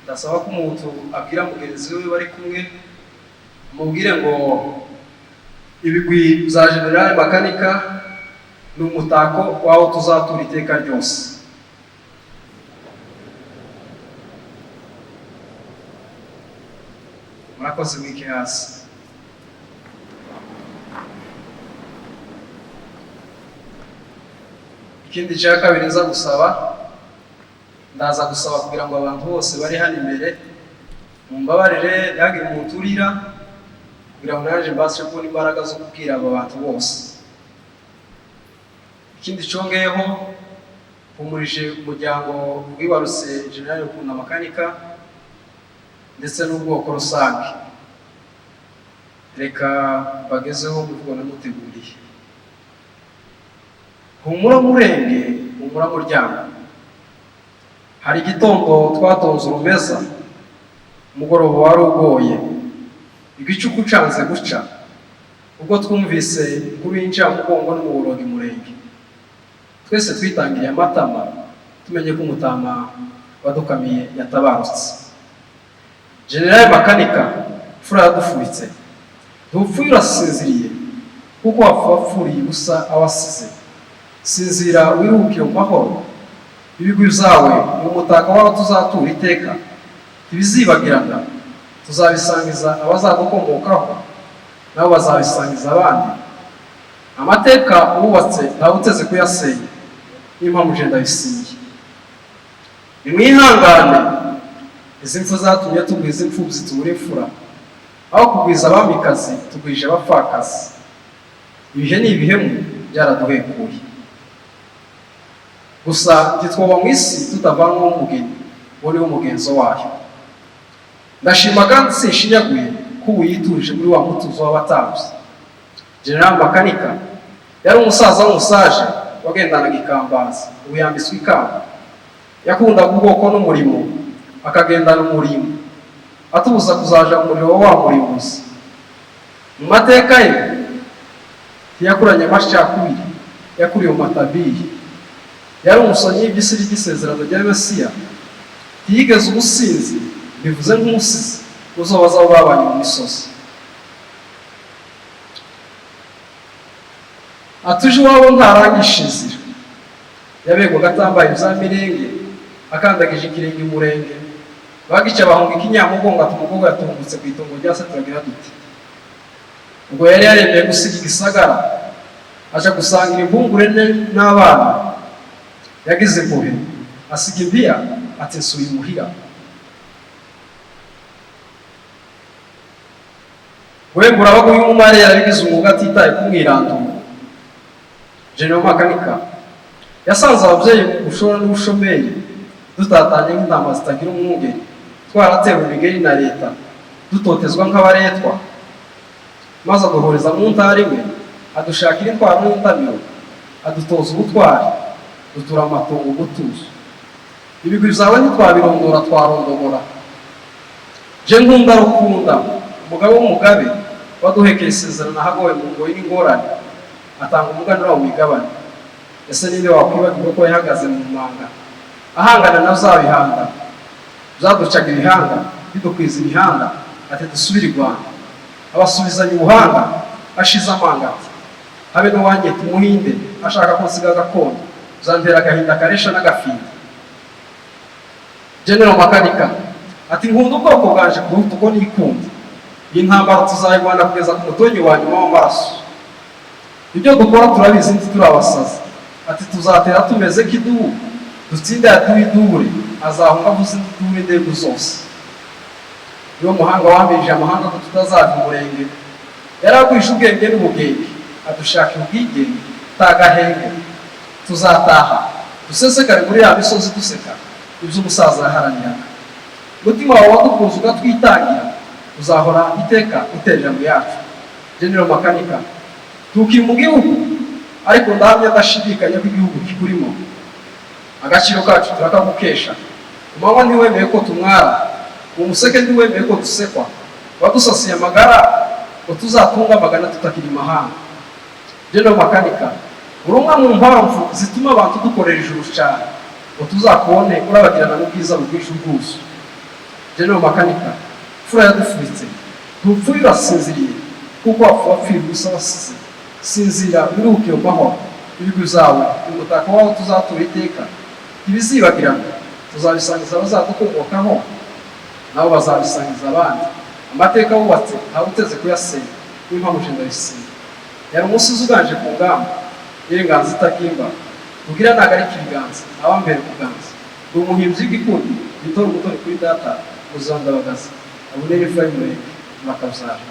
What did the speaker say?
Ndasaba ko umuntu abwira mugenzi we bari kumwe, amubwire ngo ibigwi bya General Makanika ni umutako w'aho tuzatura iteka ryose. Murakoze, mwike hasi. Ikindi cya kabiri nza gusaba, ndaza gusaba kugira ngo abantu bose bari hano imbere mumbabarire, ntihagire umuntu urira, kugira ngo nanjye mbashe kubona imbaraga zo kubwira aba bantu bose. Ikindi congeyeho, mpumurije umuryango wibarutse General Rukunda Makanika ndetse n'ubwoko rusange. Reka bagezeho umuvugo namuteguriye. Humura murenge, humura muryango, hari igitondo twatonze urumeza, umugoroba wari ugoye, igicuku canze guca, ubwo twumvise inkuru y'incamugongo n'umuborogo murenge. Twese twitangiriye amatama, tumenye ko umutama wadukamiye yatabarutse. General Makanika, imfura yadufubitse, ntupfuye urasinziriye, kuko wapfa wapfuriye ubusa awasize. Sinzira wiruhukire mu mahoro, ibigwi byawe ni umutako w'aho tuzatura iteka, ntibizibagirana, tuzabisangiza abazadukomokaho, nabo bazabisangiza abandi. Amateka wubatse ntawe uteze kuyasenya, niyo mpamvu je ndabisinye. Nimwihangane, izi mfu zatumye tugwiza imfubyi tubura imfura, aho kugwiza abamikazi tugwije abapfakazi. Ibihe ni ibihemu byaraduhekuye, gusa ntitwoba mu isi tutavanwaho umugeni, uwo niwo mugenzo wayo. Ndashima kandi sinshinyaguye ko ubu yiturije muri wa mutuzo w'abatambyi. General Makanika yari umusaza w'umusaje wagendanaga ikambaza, ubu yambitswe ikamba. Yakundaga ubwoko n'umurimo, akagendana umurimo atubuza kuzaja mu muriro wa murimbuzi. Mu mateka ye ntiyakuranye amacakubiri, yakuriye mu matabiri. Yari umusomyi w'iby'isi ry'isezerano rya Mesiya, ntiyigeze ubusinzi, bivuze nk'umusizi uzobaza abo babanye mu misozi. Atuje iwabo ntarangisha inzira, yabegwaga atambaye ibya mirenge, akandagije ikirenge umurenge. Bagica bahunga ikinyamugongo, ati umugongo yatungutse ku itongo rya se, turagira duti. Ubwo yari yaremeye gusiga igisagara aja gusangira impungure n'abana. Yagize impuhe asiga impiya, ati nsuye imuhira. We murabaga uyu mumare yarabigize umwuga atitaye ku mwiranduro. General Makanika yasanze ababyeyi mu bushora n'ubushomeri, dutatanye nk'intama zitagira umwungeri, twaratewe imigeri na leta, dutotezwa nk'abaretwa, maze aduhuriza mu ntara imwe, adushakira intwaro n'intamiro, adutoza ubutwari, dutura amatongo umutuzo. Ibigwi byawe ntitwabirondora, twarondogora. Je nkunda Rukunda, umugabo w'umugabe waduhekeye isezerano ahagowe mu ngoyi n'ingorane, atanga umuganura mu migabane. Ese ninde wakwibagirwa ko yahagaze mu manga ahangana na za bihanda byaducaga ibihanga bidukwiza imihanda, ati dusubire i Rwanda, abasubizanya ubuhanga ashize amanga, ati habe n'uwanyita umuhinde ashaka ko nsiga gakondo, uzantera agahinda karesha n'agafinda. General Makanika ati nkunda ubwoko bwanje kuruta uko nikunda, iyi ntambara tuzayirwana kugeza ku mutonyi wa nyuma w'amaraso. Ibyo dukora turabizi, ntituri abasazi. Ati tuzatera tumeze nk'idubu, dutsinde yaduwe idubure, azahunga avuze induru indego zose. Niwo muhanga wamirije amahanga ko tutazava umurenge, yaragwishe ubwenge n'ubugenge, adushakira ubwigenge tagahenge. Tuzataha dusesekare muri ya misozi, duseka ibyo umusaza yaharaniraga. Umutima wawe wadukunze ugatwitangira uzahora iteka uterera mu yacu. General Makanika, tukiri mu gihugu, ariko ndahamya ndashidikanya ko igihugu kikurimo. Agaciro kacu turakagukesha. Ku manywa ntiwemeye ko tumwara, mu museke ntiwemeye ko dusekwa, wadusasiye amagara ngo tuzatunge amagana tutakiri imahanga. General Makanika, uri umwe mu mpamvu zituma abantu dukorera ijuru cyane, ngo tuzakubone urabagirana n'ubwiza bugwije ubwuzu. General Makanika, mfura yadufubitse, ntupfuye urasinziriye, kuko wapfa wapfira ubusa wasize. Sinzira wiruhuke mu mahoro, ibigwi zawe ni umutako waho tuzatura iteka, ntibizibagirana, tuzabisangiza abazadukomokaho, nabo bazabisangiza abandi. Amateka wubatse ntawe uteze kuyasenya, w'impamuje ndabisinda. Yari umusizi uganje ku ngamba, nyiringanzo itagimba, rugira ntagarika ibiganza, abambere kuganza. Ndi umuhimbyi w'igikundi, gitora umutoni kuri data, muzandabagaza, abuneri imfura y'umurenge, murakabyara.